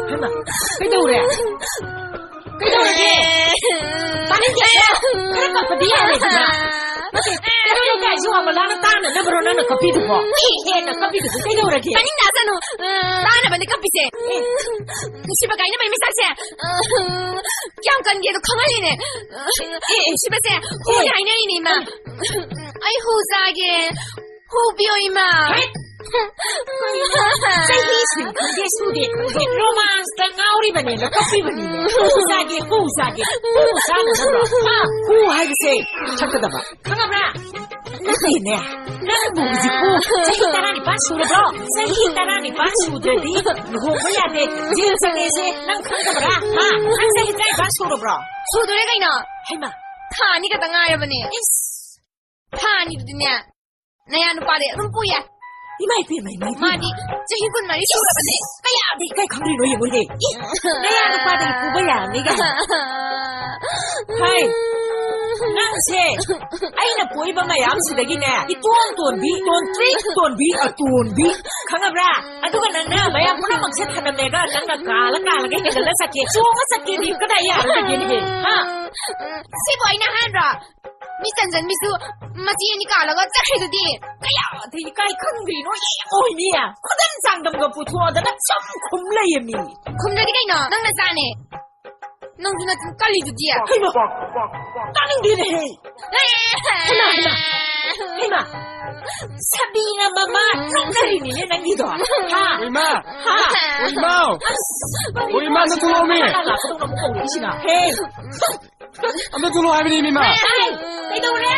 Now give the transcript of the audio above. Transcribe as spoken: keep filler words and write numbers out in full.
ꯍꯩꯃꯥ, ꯀꯩꯗꯧꯔꯦ? ꯀꯩꯗꯧꯔꯒꯦ? ꯇꯥꯅꯤꯡꯗꯦ꯫ ꯈꯔ ꯀꯞꯄꯗꯤ ꯌꯥꯔꯦꯗꯅ꯫ ꯅꯠꯇꯦ, ꯀꯩꯅꯣ ꯂꯩꯀꯥꯏꯁꯨ ꯑꯃꯂꯥꯅ ꯇꯥꯅꯅꯕꯔꯣ ꯅꯪꯅ ꯀꯞꯄꯤꯗꯨꯕꯣ? ꯍꯦꯟꯅ ꯀꯞꯄꯤꯗꯨꯕꯨ ꯀꯩꯗꯧꯔꯒꯦ? ꯇꯥꯅꯤꯡꯗꯁꯅꯨ꯫ ꯇꯥꯅꯕꯅꯦ ꯀꯞꯄꯤꯁꯦ꯫ ꯑꯦ꯫ ꯅꯨꯡꯁꯤꯕ ꯀꯥꯏꯅꯕꯩ ꯃꯤꯁꯛꯁꯦ ꯀꯌꯥꯝ ꯀꯟꯒꯦꯗꯣ ꯈꯪꯍꯜꯂꯤꯅꯦ꯫ ꯑꯦ, ꯑꯦ꯫ ꯅꯨꯡꯁꯤꯕꯁꯦ ꯍꯨꯅ ꯍꯥꯏꯅꯔꯤꯅꯦ, ꯏꯃꯥ꯫ ꯑꯩ ꯍꯨ ꯆꯥꯒꯦ꯫ ꯍꯨ ꯄꯤꯌꯣ, ꯏꯃꯥ꯫ ꯍꯦꯠ! ꯀꯩꯅꯣ? ꯆꯍꯤꯁꯤꯡ ꯈꯪꯗꯦ, ꯁꯨꯗꯦ ꯈꯪꯗꯦ, ꯔꯣꯃꯥꯟꯁꯇ ꯉꯥꯎꯔꯤꯕꯅꯦꯅ ꯀꯞꯄꯤꯕꯅꯤꯅꯦ꯫ ꯍꯨ ꯆꯥꯒꯦ, ꯍꯨ ꯆꯥꯒꯦ꯫ ꯍꯨ ꯆꯥꯅꯅꯕ꯭ꯔꯣ? ꯍꯥ? ꯍꯨ ꯍꯥꯏꯕꯁꯦ ꯊꯛꯀꯗꯕ꯫ ꯈꯪꯉꯕ꯭ꯔꯥ? ꯅꯠꯇꯦꯅꯦ꯫ ꯅꯪꯕꯨ ꯍꯧꯖꯤꯛꯄꯨ ꯆꯍꯤ ꯇꯔꯥꯅꯤꯄꯥꯟ ꯁꯨꯔꯕ꯭ꯔꯣ? ꯆꯍꯤ ꯇꯔꯥꯅꯤꯄꯥꯟ ꯁꯨꯗ꯭ꯔꯗꯤ ꯂꯨꯍꯣꯡꯕ ꯌꯥꯗꯦ꯫ ꯖꯦꯜ ꯆꯪꯉꯦꯁꯦ ꯅꯪ ꯈꯪꯗꯕ꯭ꯔꯥ? ꯍꯥ? ꯅꯪ ꯆꯍꯤ ꯇꯔꯥꯅꯤꯄꯥꯟ ꯁꯨꯔꯕ꯭ꯔꯣ? ꯁꯨꯗꯣꯔꯦ ꯀꯩꯅꯣ꯫ ꯍꯩꯃꯥ꯫ ꯊꯥ ꯑꯅꯤ ꯈꯛꯇ ꯉꯥꯏꯔꯕꯅꯦ꯫ ꯏꯁ! ꯊꯥ ꯑꯅꯤꯗꯨꯗꯤꯅꯦ, ꯅꯌꯥ ꯅꯨꯄꯥꯗꯤ ꯑꯗꯨꯝ ꯄꯨ ꯌꯥꯏ꯫ ꯏꯃꯥ ꯏꯄꯦꯝꯃ, ꯏꯃꯥ ꯏꯄꯦꯝꯃ꯫ ꯃꯥꯗꯤ ꯆꯍꯤ ꯀꯨꯟꯃꯔꯤ ꯁꯨꯔꯕꯅꯦ꯫ ꯀꯌꯥꯗꯤ ꯏꯀꯥꯏ ꯈꯪꯗ꯭ꯔꯤꯅꯣ ꯌꯦꯡꯉꯨꯅꯦ꯫ ꯏ, ꯅꯌꯥ ꯅꯨꯄꯥꯗꯒꯤ ꯄꯨꯕ ꯌꯥꯔꯅꯤ ꯀꯥꯏꯅ꯫ ꯍꯥꯏ, ꯅꯪꯁꯦ ꯑꯩꯅ ꯄꯣꯛꯏꯕ ꯃꯌꯥꯝꯁꯤꯗꯒꯤꯅꯦ, ꯏꯇꯣꯟ ꯇꯣꯟꯕꯤ, ꯇꯣꯟꯇ꯭ꯔꯤꯛ ꯇꯣꯟꯕꯤ, ꯑꯇꯣꯟꯕꯤ꯫ ꯈꯪꯉꯕ꯭ꯔꯥ? ꯑꯗꯨꯒ ꯅꯪꯅ ꯃꯌꯥꯝ ꯄꯨꯝꯅꯃꯛꯁꯦ ꯊꯅꯝꯂꯦꯒ ꯅꯪꯅ ꯀꯥꯜꯂ ꯀꯥꯜꯂꯒ ꯍꯦꯟꯒꯠꯂ ꯆꯠꯀꯦ, ꯆꯣꯡꯉ ꯆꯠꯀꯦꯗꯤ ꯀꯗꯥꯏ ꯌꯥꯔꯒꯗꯒꯦꯅꯦꯍꯦ? ꯍꯥ? ꯁꯤꯕꯨ ꯑꯩꯅ ꯍꯥꯏꯕ꯭ꯔꯣ? ꯃꯤ ꯆꯟꯖꯟꯕꯤꯁꯨ ꯃꯆꯤ ꯑꯅꯤ ꯀꯥꯜꯂꯒ ꯆꯠꯈ꯭ꯔꯤꯗꯨꯗꯤ꯫ ꯀꯌꯥꯗ ꯏꯀꯥꯏ ꯈꯪꯗ꯭ꯔꯤꯅꯣ, ꯌꯦꯡꯉꯣꯏꯅꯦ꯫ ꯈꯨꯗꯝ ꯆꯥꯡꯗꯝꯒ ꯄꯨꯊꯣꯛꯑꯗꯅ ꯆꯝ ꯈꯨꯝ ꯂꯩꯌꯦꯃꯤ꯫ ꯈꯨꯝꯗ꯭ꯔꯗꯤ ꯀꯩꯅꯣ? ꯅꯪ ꯅꯆꯥꯅꯦ꯫ ꯅꯪꯁꯨ ꯅꯆꯤꯟ ꯀꯜꯂꯤꯗꯨꯗꯤ꯫ ꯍꯩꯃꯥ! ꯇꯥꯅꯤꯡꯗꯦꯅꯦꯍꯦ꯫ ꯍꯩꯃꯥ, ꯍꯩꯃꯥ! ꯍꯩꯃꯥ! ꯁꯥꯕꯤꯅ ꯃꯃꯥ ꯅꯣꯛꯅꯔꯤꯅꯤꯅꯦ ꯅꯪꯒꯤꯗꯣ꯫ ꯍꯥ? ꯑꯣꯏꯃꯥ! ꯍꯥ? ꯑꯣꯏꯃꯥ! ꯑꯁ, ꯑꯣꯏꯃꯥ, ꯅꯪ ꯊꯣꯛꯂꯛꯑꯣꯃꯤ꯫ ꯂꯥꯛꯄꯗꯧꯅ ꯑꯃꯨꯛ ꯀꯧꯔꯛꯏꯁꯤꯅ꯫ ꯍꯦ! ꯑꯝꯇ ꯊꯣꯛꯂꯛꯑꯣ ꯍꯥꯏꯕꯅꯤ, ꯏꯃꯥ꯫ ꯍꯥꯏ, ꯀꯩꯗꯧꯔꯦ?